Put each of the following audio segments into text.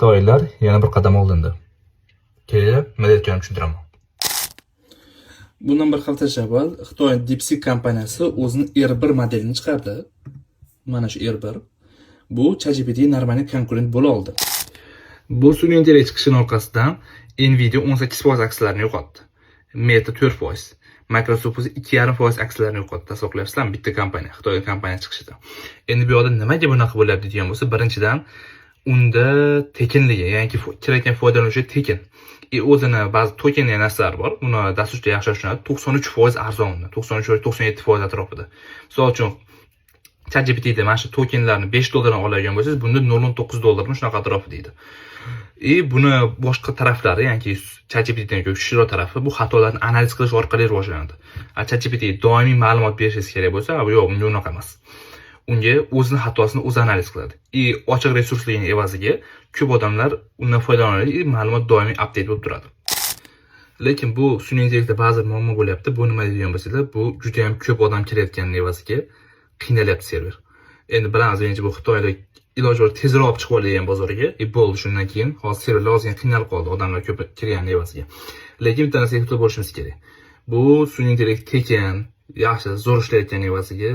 Xitoyliklar yana bir qadam oldinda. Kelinglar, nima deyotganimni tushuntiraman. Bundan bir haftacha avval Xitoy DeepSeek kompaniyasi o'zini R1 modelini chiqardi. Mana shu R1. Bu ChatGPT нормальный конкурент bo'la oldi. Bu sun'iy intellekt chiqishining orqasidan Nvidia 18% aksiyalarini yo'qotdi. Meta 4%, Microsoft bo'lsa 2,5% aksiyalarini yo'qotdi. Tasavvur qilyapsizlarmi? Bitta kompaniya, Xitoy kompaniya chiqishida. Endi bu yoqda nimaga bunaqa bo'lyapti degan bo'lsa, birinchidan, unda tekinligi, ya'ni kerakli foydalanuvchi tekin. И o'zini ba'zi token degan narsalar bor. Buni dasturchi yaxshi tushunadi. 93% arzon unda. 93 yoki 97% atrofida. Misol uchun, ChatGPTda mana shu tokenlarni 5 dollardan oladigan bo'lsangiz, bunda 0.9 dollarmi, shunaqa atrofida deydi. И buni boshqa taraflari, ya'ni ChatGPTdan ko'ra kuchliroq tarafi, bu xatolarni analiz qilish orqali rivojlanadi. A ChatGPT doimiy ma'lumot berishingiz kerak bo'lsa, yo'q, unga unaqa emas. Unga o'zini xatosini o'zi analiz qiladi. И ochiq resursligini evaziga ko'p odamlar undan foydalanadi и ma'lumot doimiy update bo'lib turadi. Lekin bu sun'iy intellektda ba'zi muammo bo'lyapti. Bu nima deydigan bo'lsanglar, bu juda ham ko'p odam kelayotganini evaziga qiynalyapti server. Endi bilamiz, endi bu Xitoyda iloji bor tezroq chiqib olgan bozorga, и bo'ldi, shundan keyin hozir serverlar ozgina qiynalib qoldi, odamlar ko'p kirgani evaziga. Lekin bitta narsaga ehtiyot bo'lishimiz kerak. Bu sun'iy intellekt tekin, yaxshi, zo'r ishlayotgan evaziga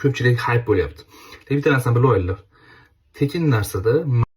ko'pchilik hayp bo'lyapti. Lekin bitta narsani bilib olinglar. Tekin narsada